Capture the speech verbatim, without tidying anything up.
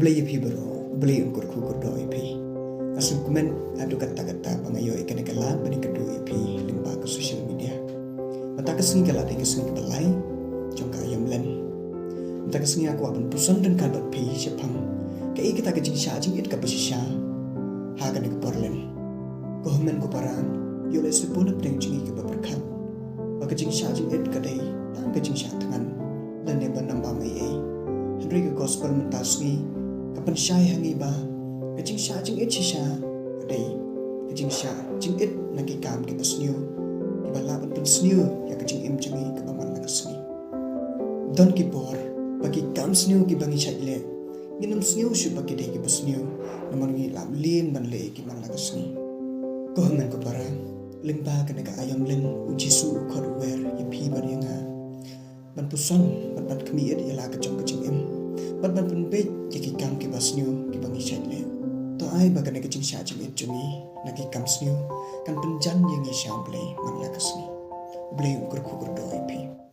Ïa phi baroh, U Blei un kyrkhu kyrdoh ïa phi. Nga sngewkmen haduh katta katta ba nga ïoh ïa kane ka lad ban ïakynduh ïa phi lyngba ka social media. Mynta ka sngi ka la dei ka sngi kaba lai jong ka Aïom Lent. Mynta ka sngi nga kwah ban puson ryngkat bad phi shaphang kaei kata ka jingshah jingit kaba shisha ha kane ka por Lent. Ko hynmen ko para, ïoh lehse bun na pdeng jong ngi kiba pyrkhat ba ka jingshah jingit ka dei tang ka jingshah thngan lane ban ym bam ei ei. Hynrei ka gospel mynta ka sngi ka pynshai ha ngi ba ka jingshah jingit shisha ka dei ka jingshah jingit na ki kam kiba sniew, kiba lah ban pynsniew ïa ka jingim jong ngi kaba man la ka sngi. Don ki por ba ki kam sniew kiba ngi shait leh ngin ym sngew shuh ba ki dei kiba sniew, namar ngi la mlien ban leh ïa ki man la ka sngi. Ko hynmen ko para, lyngba kane ka Aïom Lent, U Jisu u khot u wer ïa phi bad ïa nga ban puson bad ban khmih ïa la ka jong ka jingim bad ban pynbeit ïa ki kam kiba sniew kiba ngi shait leh. To ai ba kane ka jingshah jingit jong ngi na ki kam sniew kan pynjan ïa ngi sha U Blei man la ka sngi. U Blei un kyrkhu kyrdoh ïa phi.